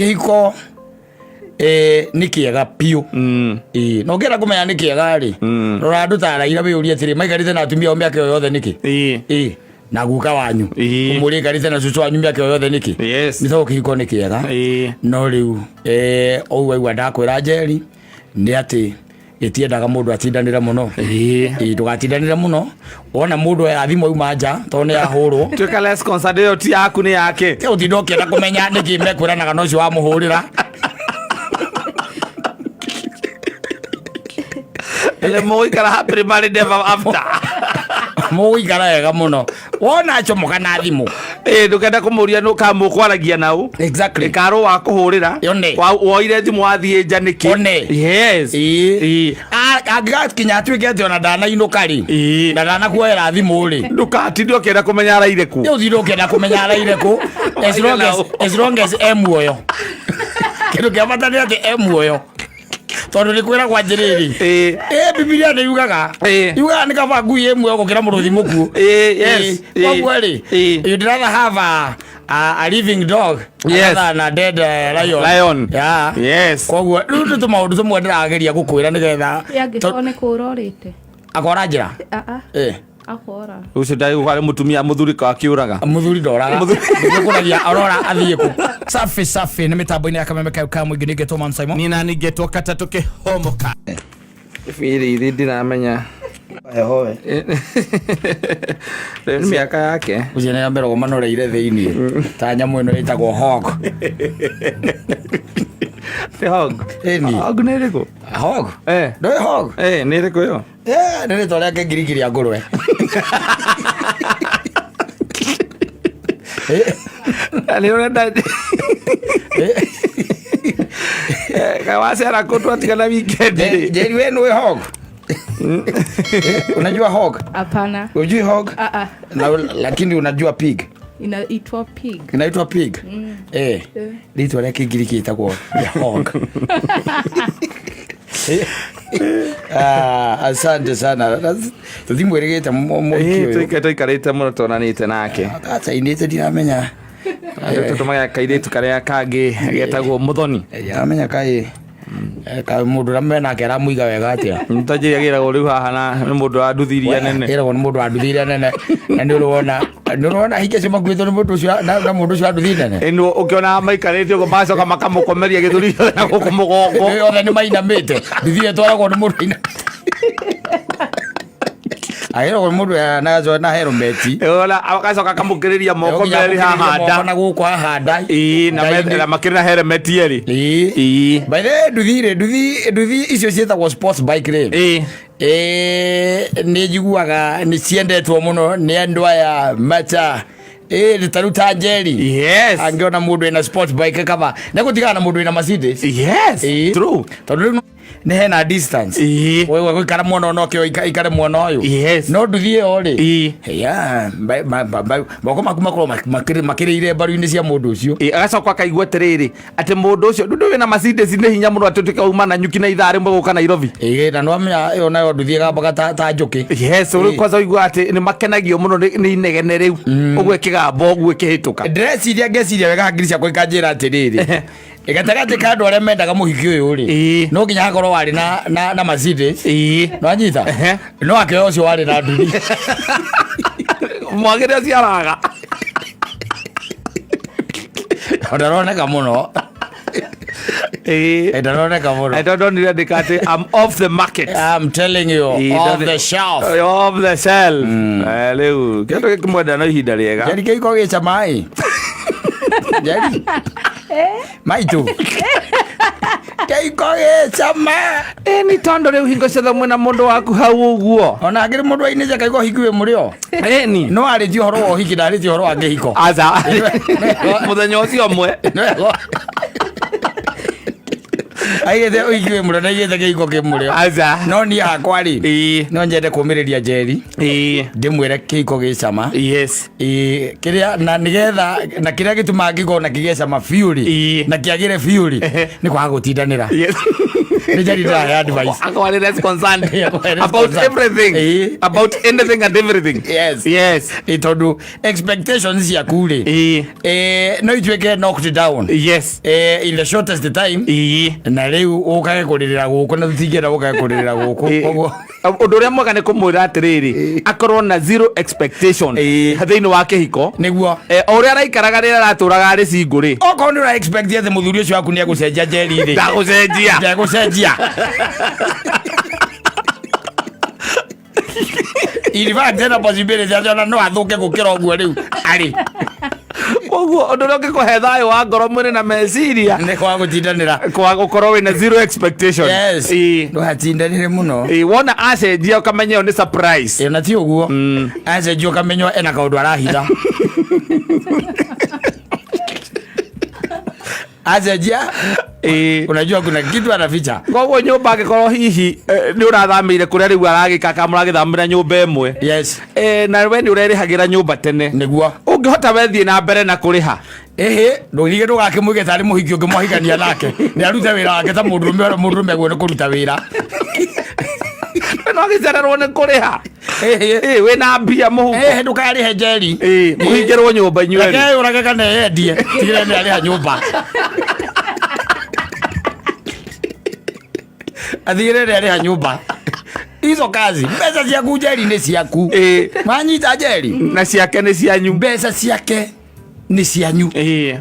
Kĩhiko nĩ kĩega biũ. Ĩĩ, na ũngĩenda kũmenya nĩ kĩega rĩ, rora andũ ta Raila, wĩyũrie atĩrĩ, maikarĩte na atumia ao mĩaka ĩyo yothe nĩkĩ? Ĩĩ, na guka wanyu ũmũrĩ aikarĩte na cũcũ wanyu mĩaka ĩyo yothe nĩkĩ? Nĩ tondũ kĩhiko nĩ kĩega. No rĩu ũguo waigua ndakwĩra Njeri nĩ atĩ gĩtiendaga mũndũ atindanĩre mũno. Ĩĩ, ndũgatindanĩre mũno wona mũndũ oya thimũ auma nja tondũ nĩ ahũrwo. Tuĩka less concerned, ĩyo ti yaku, nĩ yake. Tiga gũtinda ũkĩenda kũmenya nĩkĩ mekwĩranaga na ũcio wamũhũrĩra. Nĩ mũgũikara happily married ever after. Mũgũikara wega mũno wona acomoka na thimũ. Ĩĩ, ndũkenda kũmũria nũ kana mũkwaragia nau. Karũ wa kũhũrĩra. Yone. Woire thimũ wathiĩ nja nĩkĩ? One. Yes. Ĩĩ. Angĩgakinya atuĩke atĩ ona ndanainũka rĩ, na ndanakuoera thimũ rĩ, Ndũgatinde ũkĩenda kũmenya araire kũ. Nĩ ũthire ũkĩenda kũmenya araire kũ. As long as e muoyo, kĩndũ kĩa bata nĩ atĩ e muoyo, tondũ nĩ kwĩragwo atĩrĩrĩ, ĩ Bibilia nĩ yugaga, yugaga nĩ kaba ngui ĩ muoyo gũkĩra mũrũthi mũkuũ. Koguo rĩ, you'd rather have a living dog rather than a dead lion. Lion. Yeah. Koguo rĩu nĩ tũmaũndũ tũmwe ndĩrageria gũkwĩra nĩgetha Angĩkorwo nĩ kũũra ũrĩte. Akora njĩra. Ah, ah, akora. Ũcio ndagĩũka mũtumia mũthuri akĩũraga. Mũthuri ndoraga, nĩkũragia arora athiĩ kũ. Safi safi, nĩ mĩtambo-inĩ ya Kameme kayo ka mũingĩ, nĩngetwo Man Simon. Niĩ nani ngetwo katatũ kĩhomoka. Ibiri ithi ndiramenya. Hehowe. Rĩu nĩ mĩaka yake. Ũcio nĩ mberogo manoreire thĩiniĩ ta nyamũ ĩno ĩtagwo hog. Nĩ hog? Ĩni. Hog nĩ ĩrĩkũ? Hog. Ndũĩ hog? Nĩ ĩrĩkũ ĩyo? Nĩ rĩtwa rĩa kĩngiriki rĩa ngũrwe. Nĩ ũrenda wacera kũ twatigana weekend rĩ? Njeri, we nĩũĩ hog? Unajua hog? Hapana. Ujui hog? Ah, ah. Na, lakini unajua pig? Inaitwa pig. Inaitwa pig. Rĩtwa rĩa kĩngiriki ĩtagwo ya hog. Ah, asante sana, tũthimwĩrĩgĩte mũhiki ũyũ. Tũikarĩte mũno tuonanĩte nake. Acainĩte, ndiramenya. Tũtũmaga kairĩtu karĩa kangĩ getagwo Mũthoni. Ndiramenya kaĩ ka mũndũ ũrĩa menake aramũiga wega atĩa. Ntajĩria gĩragwo rĩu haha na nĩ mũndũ wa nduthi iria nene. Ĩragwo nĩ mũndũ wa nduthi iria nene, na nĩ ũrona, nĩ ũrona hinga icio makuĩtwo nĩ mũndũ ũcio na mũndũ ũcio wa nduthi nene. Ĩno ũkĩona maikarĩte ũguo, magacoka makamũkomeria gĩthũri gĩothe na gũkũ mũgongo. Othe nĩ mainamĩte, nduthi ĩyo ĩtwaragwo nĩ mũndũ ainamĩte, agĩragwo nĩ mũndũ na helmeti. Ona agacoka akamũkĩrĩria moko merĩ haha nda. Na gũkũ haha nda. Ĩĩ, na na makĩrĩ na helmeti erĩ. Ĩĩ. By the way, nduthi rĩ, nduthi icio ciĩtagwo sports bike rĩ, nĩ njiguaga nĩ ciendetwo mũno nĩ andũ aya mata ĩĩ ta rĩu ta Njeri. Angĩona mũndũ ena sports bike, kaba nĩ gũtigana na mũndũ wĩna Mercedes. True. Tondũ rĩu nĩ hena distance. Wewe gũikara mwena ũyũ, nokĩo ikare mwena ũyũ. No nduthi ĩyo rĩ, ya, moko maku makorwo makĩrĩire mbaru-inĩ cia mũndũ ũcio. Ĩĩ, agacoka akaigua atĩrĩrĩ, atĩ mũndũ ũcio ndundu wĩna Mercedes nĩ hinya mũno atĩ ũtuĩke uma Nanyuki na ithaa rĩmwe gũka Nairobi. Ĩĩ, na nĩwamenya ĩyo nayo nduthi ĩgambaga ta njũkĩ. Yes, ũrĩ kwanza ũigua atĩ nĩ makenagio mũno nĩ inegene rĩu ũguo ĩkĩgamba, ũguo ĩkĩhĩtũka. Ndĩreciria, ngeciria wega, hakiri ciakwa ikanjĩra atĩrĩrĩ, gatagatĩ ka andũ arĩa mendaga mũhiki ũyũ rĩ, no nginya hakorwo warĩ na Mercedes. Nwanyita no akĩoya ũcio warĩ na nduthi. Mwagĩre ũcio araga. Ndaroneka mũno. Ndaroneka mũno. I don't know ndika atĩ I'm off the market. I'm telling you. Off the shelf. Off the shelf. Rĩu kĩndũ gĩkĩmwenda no ihinda rĩega. Njeri, kĩhiko gĩca maĩ, Njeri maitũ, kĩhiko gĩcama. Ĩ nĩ tondũ rĩu hingo ciothe mwĩna mũndũ waku hau ũguo. Ona angĩrĩ mũndũ ainĩte kaigua ũhiki wĩ mũrĩo. Ĩni. No arĩtie ũhoro wa ũhiki, ndarĩtie ũhoro wa kĩhiko. Aca, mũthenya ũcio ũmwe. Aigĩte ũhiki wĩ mũrĩo, ndaigĩte kĩhiko kĩ mũrĩo. Aca. No niĩ hakwa rĩ, no nyende kũmĩrĩria Njeri, ndĩmwĩre kĩhiko gĩcama. Ĩĩ, kĩrĩa na nĩgetha na kĩrĩa gĩtũmaga kĩgona kĩgĩe cama biũ rĩ, na kĩagĩre biũ rĩ, nĩ kwaga gũtindanĩra. Nĩ Njeri ndĩrahe advice. Akorwo arĩ less concerned Yeah, akorwo arĩ less about concerned. everything, about anything and everything. Yes. Yes. Ĩ, tondũ expectations ciaku rĩ, no ituĩke knocked down in the shortest time, na rĩu ũkage kũrĩrĩra gũkũ, na tũtingĩenda ũkage kũrĩrĩra gũkũ. Koguo Ũndũ ũrĩa mwega nĩ kũmwĩra atĩrĩrĩ, akorwo na zero expectation thĩinĩ wa kĩhiko. Nĩguo. O ũrĩa araikaraga rĩrĩa aratũraga arĩ single rĩ, Okorwo nĩ ũra expect atĩ mũthuri ũcio waku nĩ egũcenjia, Njeri rĩ, ndagũcenjia. Ndegũcenjia. In fact, ena possibility atĩ ona no athũke gũkĩra ũguo rĩu arĩ. Koguo ũndũ ũrĩa ũngĩkũhe thayũ wa ngoro, mwĩrĩ na meciria, nĩ kwaga gũtindanĩra. Kwaga gũkorwo wĩna zero expectation. Yes. Ndũgatindanĩre mũno. Wona acenjia, ũkamenya ĩyo nĩ surprise. Ĩ, na ti ũguo, acenjia ũkamenya ena kaũndũ arahitha. Acenjia, unajua kuna kitu anaficha. Koguo nyũmba, angĩkorwo hihi nĩ ũrathamĩire kũrĩa rĩu aragĩka, kana mũragĩthamĩra nyũmba ĩmwe, na we nĩ ũrerĩhagĩra nyũmba tene, ũngĩhota wethiĩ na mbere na kũrĩha. Ĩhĩ, ndũrige, ndũgakĩmũige tarĩ mũhiki ũngĩ mwahikania nake. Nĩ arute wĩra wake ta mũndũrũme ũrĩa mũndũrũme aguo nĩ kũruta wĩra. We no agĩcererwo nĩ kũrĩha. Wĩna mbia mũhuko. Ĩhĩ, ndũkarĩhe, Njeri. Mũhingĩrwo nyũmba inyuerĩ. Reke ũrage kana eyendie, tigĩrĩra nĩ arĩha nyũmba, atigĩrĩre nĩ arĩha nyũmba. Hizo kazi, mbeca ciaku, Njeri, nĩ ciaku. Manyita, Njeri? Na ciake nĩ cianyu. Mbeca ciake nĩ cianyu,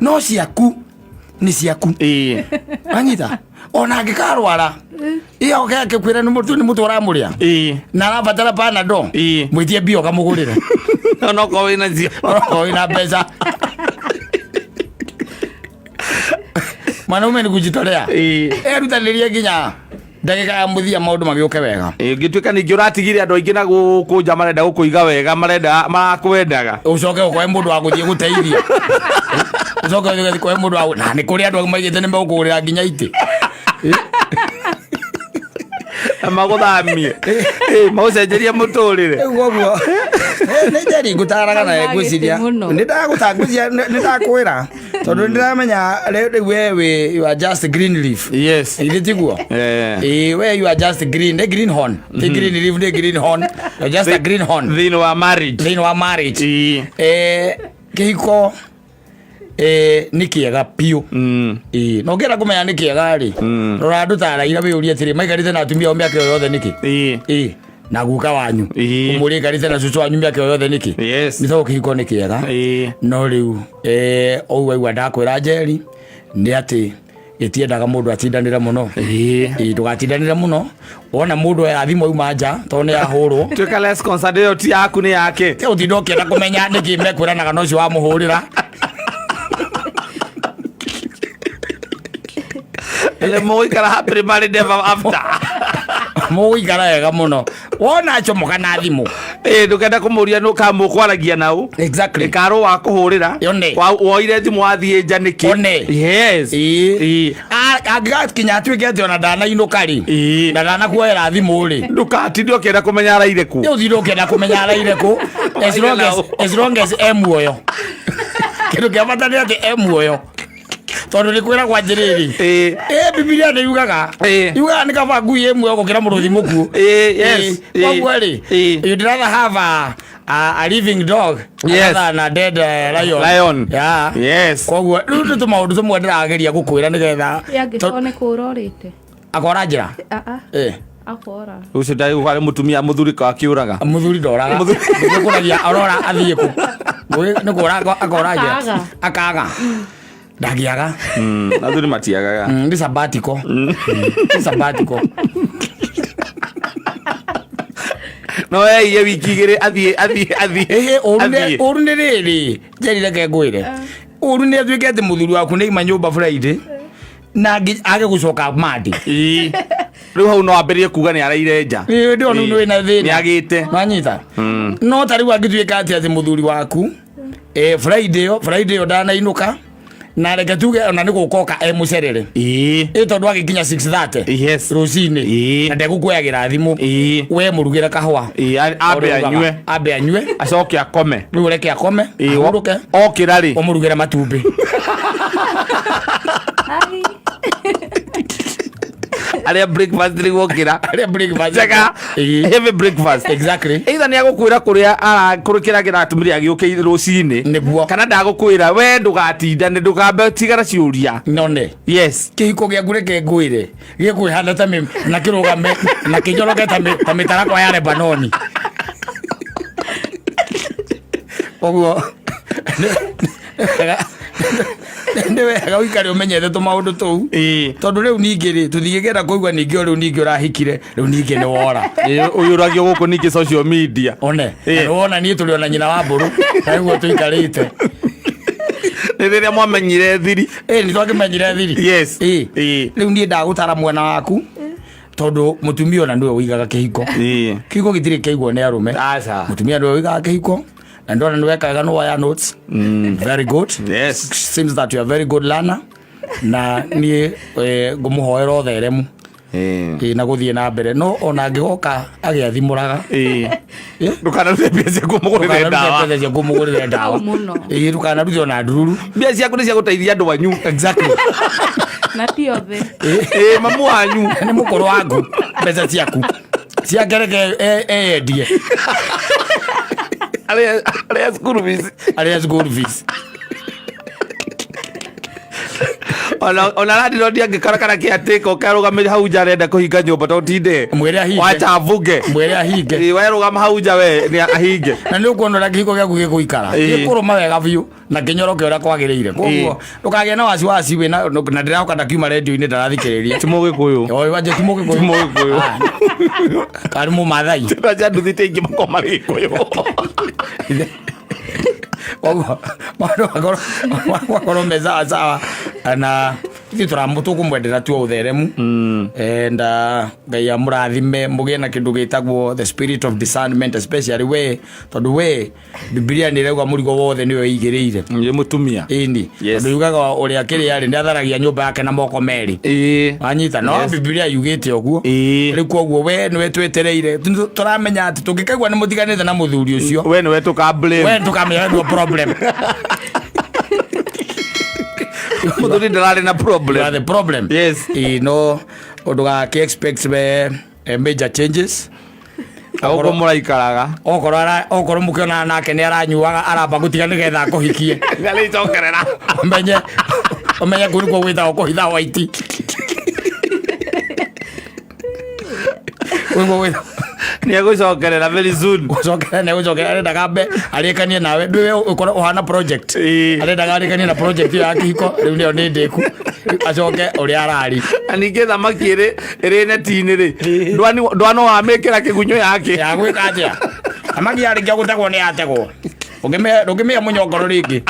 no ciaku nĩ ciaku. Wanyita? Ona angĩkarwara, iyo akĩkwĩra nĩ mũtu, nĩ mũtu ũramũrĩa na arabatara Panadol, mwĩtie mbia ũkamũgũrĩre. Onokorwo wĩna cio. Onokorwo wĩna mbeca. Mwanaume ni kujitolea. Erutanĩrie nginya ndagĩka ya mũthia maũndũ magĩũke wega. Ũngĩtuĩka ningĩ ũratigire andũ aingĩ na gũkũ nja marenda gũkũiga wega, marenda marakwendaga, ũcoke ũkoe mũndũ wa gũthiĩ gũteithia, ũcoke ũthiĩ kũhe mũndũ wa, na nĩ kũrĩ andũ maigĩte nĩ megũkũgũrĩra nginya itĩ. Na magũthamie, magũcenjerie mũtũrĩre. Rĩu koguo nĩ Njeri ngũtaraga na ngwĩciria Mũno. nĩ ndagũtangwĩciria nĩ ndakwĩra, tondũ nĩ ndĩramenya rĩu we wĩ, you are just green leaf. Ithe tiguo? Eh. Ĩĩ, we you are just green, nĩ green horn, ti green leaf, nĩ green horn. You are just a green horn thĩinĩ wa marriage. Thĩinĩ wa marriage. Kĩhiko nĩ kĩega biũ. Ĩĩ, na ũngĩenda kũmenya nĩ kĩega rĩ, rora andũ ta Raila, wĩyũrie atĩrĩ, maikarĩte na atumia ao mĩaka ĩyo yothe nĩkĩ? Ĩĩ, na guka wanyu, ũmũrĩ ikarĩte na cũcũ wanyu mĩaka ĩyo yothe nĩkĩ? Nĩ tondũ kĩhiko nĩ kĩega. No rĩu ũguo waigua ndakwĩra, Njeri, nĩ atĩ gĩtiendaga mũndũ atindanĩre mũno. Ĩĩ, ndũgatindanĩre mũno wona mũndũ oya thimũ auma nja tondũ nĩ ahũrwo. Tuĩka less concerned, ĩyo ti yaku, nĩ yake. Tiga gũtinda ũkĩenda kũmenya nĩkĩ mekwĩranaga na ũcio wamũhũrĩra. Nĩ mũgũikara happily married ever after. Mũgũikara wega mũno wona acomoka na thimũ. Ndũkenda kũmũria nũ kana mũkwaragia nau. Karũ wa kũhũrĩra. Yone. Woire thimũ wathiĩ nja nĩkĩ? One. Yes. Angĩgakinya atuĩke atĩ ona ndanainũka rĩ, na ndanakuoera thimũ rĩ, ndũkatinde ũkĩenda kũmenya araire kũ. Nĩ ũthire ũkĩenda kũmenya araire kũ. As long as e muoyo, kĩndũ kĩa bata nĩ atĩ e muoyo, tondũ nĩ kwĩragwo atĩrĩrĩ, ĩ, Bibilia nĩ yugaga, yugaga nĩ kaba ngui ĩ muoyo gũkĩra mũrũthi mũkuũ. Yes. Koguo rĩ, you'd rather have a living dog rather than a dead lion. Lion. Yeah. Koguo rĩu nĩ tũmaũndũ tũmwe ndĩrageria gũkwĩra nĩgetha Angĩkorwo nĩ kũra ũrĩte. Akora njĩra. Ah, akora. Ũcio ndagũkarĩ mũtumia, mũthuri akĩũraga. Mũthuri ndoraga, nĩkũragia arora athiĩ kũ. Nĩ kũra akora njĩra. Akaga. Akaga, ndangĩaga. Athuri matiagaga. Nĩ sabatiko, nĩ sabatiko. No eiye wiki 2 athiĩ athiĩ athiĩ. Ĩhĩ, ũru nĩ Athiĩ. ũru nĩ rĩrĩ, Njeri, reke ngwĩre, ũru nĩ atuĩke atĩ mũthuri waku nĩ aima nyũmba Friday na age gũcoka Monday. Rĩu hau no ambĩrĩrie kuga nĩ araire nja. Ĩĩ, ndĩrona rĩu wĩna thĩna. Nĩ agĩte. Wanyita? No ta rĩu angĩtuĩka atĩ mũthuri waku Friday ĩyo ndanainũka, na reke tuge ona nĩ gũkoka e mũcerere, ĩ tondũ agĩkinya 6:30 rũcinĩ, na ndegũkuoyagĩra thimũ, we mũrugĩre kahũa. Ambe anyue. Ambe anyue. Acoke akome. Rĩu ũreke akome, ahurũke. Okĩra rĩ, ũmũrugĩre matumbĩ. Ai. Arĩa breakfast rĩu okĩra. Arĩa breakfast. Njega. Ĩĩ. Heavy breakfast. Exactly. Either nĩ agũkwĩra kũrĩa kũrĩ kĩrĩa kĩratũmire agĩũke rũcinĩ. Nĩguo. Kana ndagũkwĩra we ndũgatindane ndũkambe tigara ciũria. None. Yes. Kĩhiko gĩaku reke ngwĩre gĩkwĩhanda ta na kĩrũgame na kĩnyoroke ta mĩtarakwa ya Lebanoni. Ũguo nĩ wega ũikare ũmenyete tũmaũndũ tũu. Ĩĩ. Tondũ rĩu ningĩ rĩ tũtingĩkenda kũigua ningĩ o rĩu ningĩ ũrahikire rĩu ningĩ nĩ wora. Ĩĩ, ũyũragio gũkũ ningĩ social media. One. Ĩĩ. Na nĩwona niĩ tũrĩ ona nyina wa mbũrũ na nĩguo tũikarĩte. Nĩ rĩrĩa mwamenyire thiri. Ĩĩ nĩ twakĩmenyire thiri. Yes. Ĩĩ. Ĩĩ. Rĩu niĩ ndagũtara mwena waku tondũ mũtumia ona nĩwe ũigaga kĩhiko. Ĩĩ. Kĩhiko gĩtirĩ kĩaigwo nĩ arũme. Aca. Mũtumia nĩwe ũigaga kĩhiko na ndona nĩ wekaga nĩ woya notes. Very good. Yes. Seems that you are very good learner. Na niĩ ngũmũhoera ũtheremu. Ĩĩ. Ĩĩ, na gũthiĩ na mbere no ona angĩgoka agĩathimũraga. Ĩĩ. Ĩ? Ndũkanarute mbia ciaku ũmũgũrĩre ndawa. Ndũkanarute mbeca ciaku ũmũgũrĩre ndawa. Mũno. Ĩĩ, ndũkanarute ona ndururu. Mbia ciaku nĩ cia gũteithia andũ anyu. Exactly. Na ti othe. Ĩĩ, mamu wanyu. Nĩ mũkũrũ waku mbeca ciaku ciake reke eyendie. Arĩa school fees. Arĩa school fees. Ona landlord angĩkora kana caretaker ũke arũgamĩre hau nja arenda kũhinga nyũmba to ũtinde. Mwĩre ahinge. Wacha abunge. Mwĩre ahinge. Ĩĩ, we rũgama hau nja we nĩ ahinge. Na nĩ ũkuona ũrĩa kĩhiko gĩaku gĩgũikara. Ĩĩ. Gĩkũrũma wega biũ na kĩnyoroke ũrĩa kwagĩrĩire. Koguo ndũkagĩe na wasiwasi wĩna na ndĩrahoka ndakiuma redio-inĩ ndarathikĩrĩria. Ti Mũgĩkũyũ. Oi, wanje ti Mũgĩkũyũ. Ti Mũgĩkũyũ. Karĩ Mũmathai. Ndĩraca nduthite ingĩ makorwo marĩ Gĩkũyũ. Koguo maũndũ makorwo me sawa sawa na ithuĩ tũkũmwendera tu ũtheremu. And Ngai amũrathime mũgĩe na kĩndũ gĩtagwo the spirit of discernment especially we tondũ we Bibilia nĩ ĩrauga mũrigo wothe nĩwe ĩigĩrĩire. Nĩ mũtumia. Ĩni. Yes. Tondũ yugaga ũrĩa kĩrĩa rĩ nĩ atharagia nyũmba yake na moko merĩ. Ĩĩ. Wanyita no Yes. Bibilia yugĩte ũguo. Ĩĩ. Rĩu koguo we nĩwe twetereire tũramenya atĩ tũngĩkaigua nĩ mũtiganĩte na mũthuri ũcio. We nĩwe tũka blame. We tũkamenya we nĩwe problem. Mũthuri ndararĩ na problem. You are the problem. Yes. Ĩĩ, no ndũgakĩ expect we major changes. Ũguo mũraikaraga. Okorwo mũkĩonana nake nĩ aranyuaga aramba gũtiga nĩgetha akũhikie. Nĩarĩcokerera. Ũmenye kũu nĩkuo gwĩtagwo kũhitha white. Kũu nĩkuo gwĩtagwo Nĩegũcokerera very soon. Gũcokerera nĩegũcokerera arendaga ambe arĩkanie nawe. Ndũĩ ũkorwo ũhana project. Ĩĩ. Arendaga arĩkanie na project ĩyo ya kĩhiko rĩu nĩyo nĩ ndĩku. Acoke ũrĩa arari. Na ningĩ thamaki ĩrĩ neti-inĩ rĩ, ndwano wamĩkĩra kĩgunyũ yake. Ya gwĩka atĩa? Thamaki yarĩkia gũtegwo nĩ yategwo. Ndũngĩmĩhe mũnyongoro rĩngĩ.